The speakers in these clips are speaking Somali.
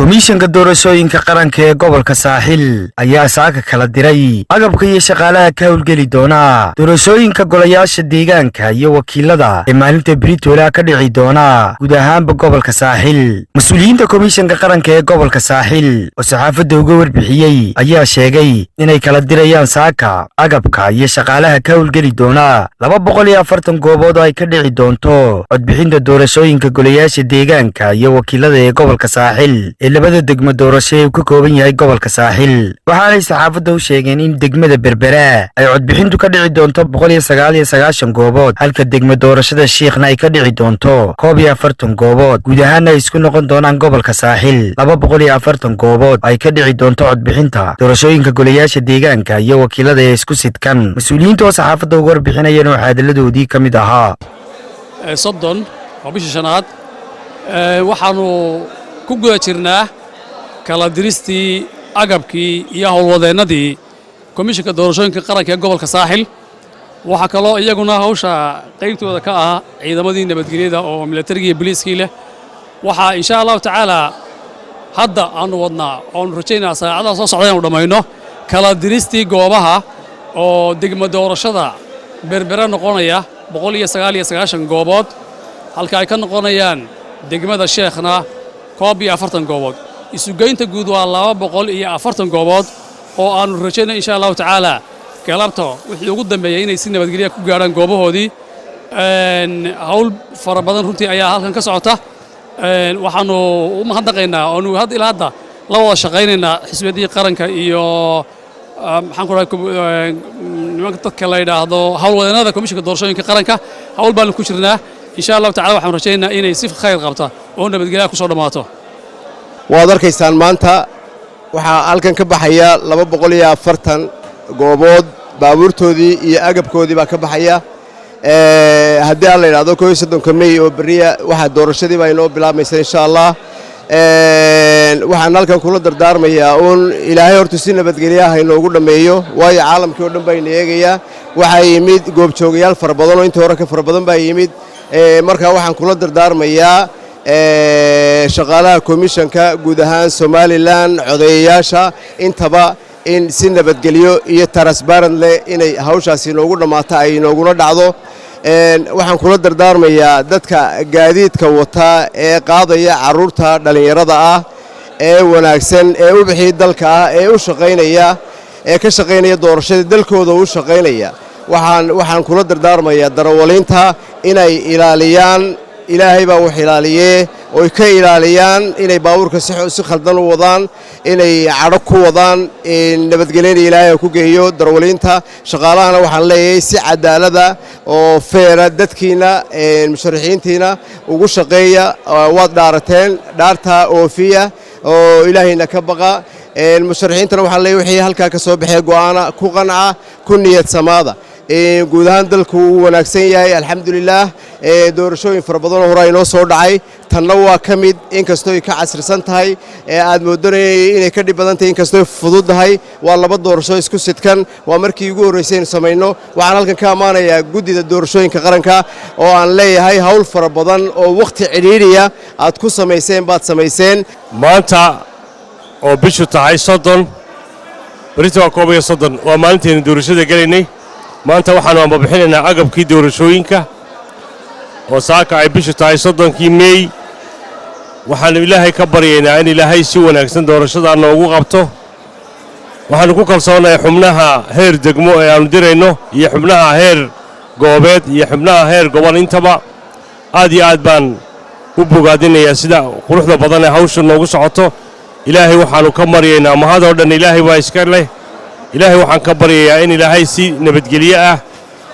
Komishanka Doorashooyinka Qaranka ee gobolka Saaxil ayaa saaka kala diray agabka iyo shaqaalaha ka howlgeli doona doorashooyinka golayaasha deegaanka iyo wakiilada ee maalinta Britola ka dhici doona guud ahaanba gobolka Saaxil. Mas-uuliyiinta Komishanka Qaranka ee gobolka Saaxil oo saxaafadda uga warbixiyey ayaa sheegay inay kala dirayaan saaka agabka iyo shaqaalaha ka howlgeli doona 240 goobood oo ay ka dhici doonto codbixinta doorashooyinka golayaasha deegaanka iyo wakiilada ee gobolka Saaxil ee labada degmo doorasho ee uu ka kooban yahay gobolka Saaxil. Waxaanay saxaafadda u sheegeen in degmada Berbera ay codbixintu ka dhici doonto 199 goobood, halka degmo doorashada Shiikhna ay ka dhici doonto 41 goobood. Guud ahaana ay isku noqon doonaan gobolka Saaxil 240 goobood ay ka dhici doonto codbixinta doorashooyinka golayaasha deegaanka iyo wakiilada ee isku sidkan. Mas-uuliyiinta oo saxaafadda uga warbixinayeen oo xaadaladoodii ka mid ahaa: 30 oo bishii shanaad waxaannu ku guda jirnaa kala diristii agabkii iyo howlwadeennadii Komishanka Doorashooyinka Qaranka ee gobolka Saaxil. Waxaa kaloo iyaguna hawsha qaybtooda ka ah ciidamadii nabadgelyada oo milatarigii iyo boliiskii leh. Waxaa insha Allahu tacaalaa hadda aannu wadnaa oonu rajaynaa saacadaha soo socda inanu dhammayno kala diristii goobaha oo degmo doorashada Berbere noqonaya 199 goobood, halka ay ka noqonayaan degmada Sheekhna 41 goobood. Isugeynta guud waa 240 goobood oo aannu rajaynay insha Allahu tacaalaa galabta wixii ugu dambeeyey inay si nabadgelya ku gaadhaan goobahoodii. Hawl fara badan runtii ayaa halkan ka socota. Waxaannu u mahadnaqaynaa oonu had ilaa hadda la wada shaqaynaynaa xisbiyadii qaranka iyo maxaan ku dhahay nimanka dadka la yidhaahdo howlwadeennada Komishanka Doorashooyinka Qaranka. Hawl baanu ku jirnaa. Insha Allahu tacala waxaanu rajaynaynaa inay si khayr qabta oo nabadgelyaha ku soo dhammaato. Waad arkaysaan, maanta waxaa halkan ka baxaya 240 goobood, baabuurtoodii iyo agabkoodii baa ka baxaya. Haddii aan la yidhahdo 31-ka Mey oo berriya waxaa doorashadii baa inoo bilaabmaysa insha Allah. Waxaan halkan kula dardaarmayaa uun Ilaahay horta si nabadgelyaha inoogu dhammeeyo, waayo caalamkii oo dhan baa ina eegayaa. Waxaa yimid goobjoogayaal fara badan oo intii hore ka fara badan baa yimid. Marka waxaan kula dardaarmayaa shaqaalaha komishanka guud ahaan Somaliland, codeeyayaasha intaba, in si nabadgelyo iyo transparent leh inay hawshaasi inoogu dhammaato ay inooguna dhacdo. Waxaan kula dardaarmayaa dadka gaadiidka wata ee qaadaya carruurta dhallinyarada ah ee wanaagsan ee u bixii dalka ah ee u shaqaynaya ee ka shaqaynaya doorashada dalkooda u shaqaynaya. Waxaan kula dardaarmayaa darawaliinta inay ilaaliyaan, Ilaahay baa wax ilaaliyee, oy ka ilaaliyaan inay baabuurka si khaldan u wadaan, inay cadho ku wadaan. Nabadgelyana Ilaahay ku geeyo darawaliinta. Shaqaalahana waxaan leeyahay si cadaalada oo fair ah dadkiina musharaxiintiina ugu shaqeeya. Waad dhaarateen, dhaartaa oofiya oo Ilaahayna ka baqa. Musharaxiintana waxaan leeyahay wixii halkaa ka soo baxee go'aana ku qanca, ku niyad samaada. Guud ahaan dalku wuu wanaagsan yahay, alxamdulilaah. Doorashooyin fara badanoo hore inoo soo dhacay, tanna waa ka mid, inkastooy ka casrisan tahay ee aad moodanayay inay ka dhib badan tahay, inkastooy fududdahay. Waa laba doorasho isku sidkan, waa markii ugu horraysay aynu samayno. Waxaan halkan ka ammaanayaa guddida doorashooyinka qaranka oo aan leeyahay hawl fara badan oo wakhti cidhiidhiya aad ku samayseen baad samayseen. Maanta oo bishu tahay 30, berita waa 31, waa maalintaynu doorashada gelaynay. Maanta waxaannu ambabixinaynaa agabkii doorashooyinka oo saaka ay bishu tahay 30-kii Meey. Waxaannu Ilaahay ka baryaynaa in Ilaahay si wanaagsan doorashadaa noogu qabto. Waxaannu ku kalsoonahay xubnaha heer degmo ee aannu dirayno iyo xubnaha heer goobeed iyo xubnaha heer gobol intaba. Aad iyo aad baan u bogaadinayaa sida quruxda badan ee hawsha noogu socoto. Ilaahay waxaannu ka maryaynaa, mahadoo dhan Ilaahay baa iska leh, Ilaahay waxaan ka baryayaa in Ilaahay si nabadgelyo ah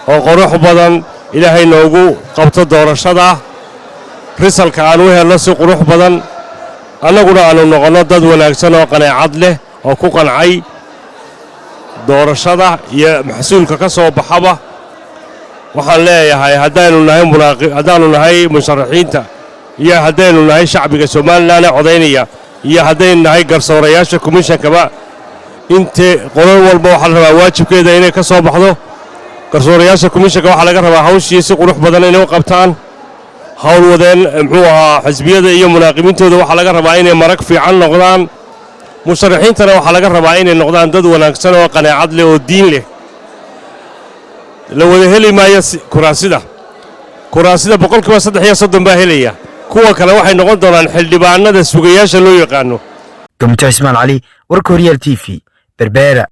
oo qurux badan Ilaahay noogu qabto doorashada, result-ka aan u helno si qurux badan, annaguna aannu noqonno dad wanaagsan oo qaneecad leh oo ku qancay doorashada iyo maxsuulka ka soo baxaba. Waxaan leeyahay haddaannu nahay musharaxiinta iyo haddaynu nahay shacbiga Somaliland ee codaynaya iyo haddaynu nahay garsoorayaasha komishankaba, inte qolo walba waxaa la rabaa waajibkeeda inay ka soo baxdo. Garsoorayaasha komishanka waxaa laga rabaa hawshii si qurux badan inay u qabtaan. Howlwadeen, muxuu ahaa, xisbiyada iyo munaaqimiintooda waxaa laga rabaa inay marag fiican noqdaan. Musharaxiintana waxaa laga rabaa inay noqdaan dad wanaagsan oo qanaacad leh oo diin leh. La wada heli maayo kuraasida. Kuraasida 33% baa helaya. Kuwa kale waxay noqon doonaan xildhibaanada sugayaasha loo yaqaano. Gamto Cismaan Cali, warka Horyaal TV, Berbera.